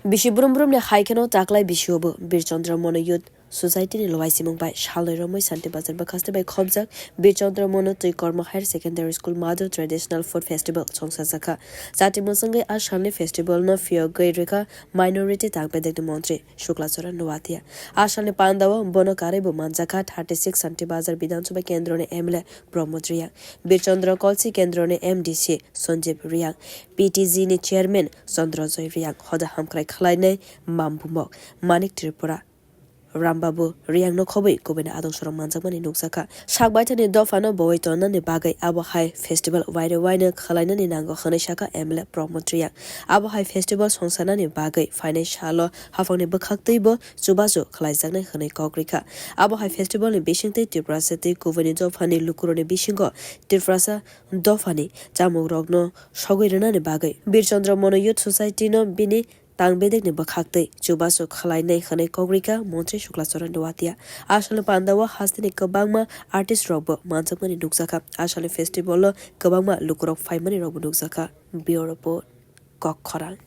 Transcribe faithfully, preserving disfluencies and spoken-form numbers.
Bisi brum brumni hai kheno taklai bisiobo Bir Chandra Mono Youth Society ni lwaisimung bai salnwi romwi Santi Bazar bwkhaste bai khobjak Bir Chandra Mono Twi Korma Higher Secondary School Madu Traditional Food Festival songsajakha. Chati mwswngwi a salni festival no phiyogwi rwkha minority tang bedekni montri Shukla Charan Noatia. A salni pandao bono karwibo manjakha thirty six Santi Bazar Bidhan Sabha Kendroni M L A Pramod Reang, Bir Chandra Kolsi Kendroni M D C Sanjeev Reang, P T G ni chairman Chandra Joy Reang, hoda hamkrai khlainai Mambumok Manik Tripura, Rambabu Reang no khobwi kubuni adongsorok manjakmani nukjakha. Sak baithani dophano bowai tonnani bagwi abo hai festival waire waino khwlainani nango hwnwi sakha M L A Pramod Reang. Abo hai festival songsanani bagwi phainai salo haphangni bwkhaktwibo chubachu khwlaijaknai hwnwi kok rikha. Abo hai festival ni bisingtwi Tiprasa tei kubuni dophani lukurokni bisingo Tiprasa dophani chamungrokno sogwi rwnani bagwi Bir Chandra Mono Youth Society no bini tang bedekni bwkhaktwi chubachu khwlainai hwnwi kok rikha Montri Shukla Charan Noatia. A salni pandao hasteni kwbangma artist rokbo manjakmani nukjakha. A salni festival o kwbangma lukurok phaimani rokbo nukjakha. Bureau Report, Kok Khorang.